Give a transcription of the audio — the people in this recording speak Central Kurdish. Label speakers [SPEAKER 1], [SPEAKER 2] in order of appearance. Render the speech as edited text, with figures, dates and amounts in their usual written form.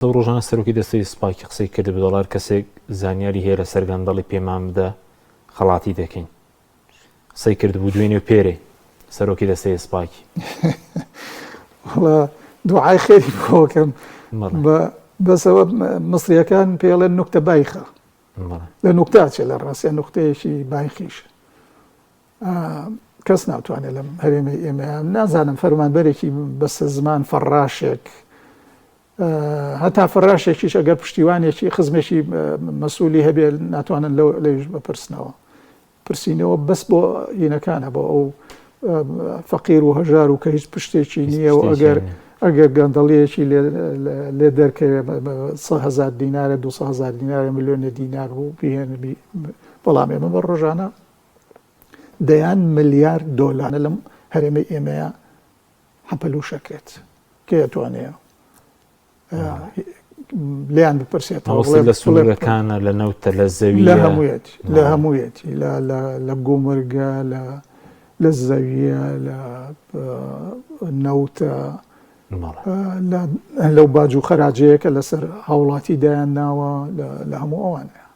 [SPEAKER 1] ئەو ڕۆژانە سەرۆکی دەستەی سپاکی قسەی کرد بە دۆڵار کەسێک زانیاری هەیە لەسەر گەندەڵی پێمان بدە خەڵاتی دەکەین. قسەی کردبوو دوێنێ و پێرێ سەرۆکی دەستەی سپاکی.
[SPEAKER 2] وەڵا دوعای خێری بۆکەم بەسەوە مسریەکان پێڵێن نوکتە بایخە لە نوکتاچێ لە ڕاستە نوختەیەکی بایخیش کەس ناتوانێت لەم هەرێمەی ئێمەیان نازانم فەرمانبەرێکی بەسە زمان فەڕاشێک هەتا فەراشێکیش ئەگەر پشتیوانێکی خزمێکی مەسوولی هەبێ ناتوانن لەو لەویش بپرسنەوە پرسینەوە بەس بۆ هینەکانە بۆ ئەو فەقیر و هەژار و کە هیچ پشتێکی نییە و ئەگەر ئەگەر گەندەڵیەکی لێ دەرکەوێ هزار دینارە 200 هزار دینارە ملیۆنە دینار بوو بهێن بەڵام ئێمە بە ڕۆژانە دەیان ملیار دۆلار لەم هەرێمەی ئێمەیە حەپەلوشەکرێت کێ ئەتوانێ لێیان بپرسێتەوە
[SPEAKER 1] لە سنوورەکانە لە نەوتە لە زەوی
[SPEAKER 2] لە هەموویەتی لە هەموویەتی لە لە گومرگە لە لە زەویە لە نەوتە لەو باج و خەراجەیە کە لەسەر هاوڵاتی دایان ناوە لە هەموو ئەوانەیە.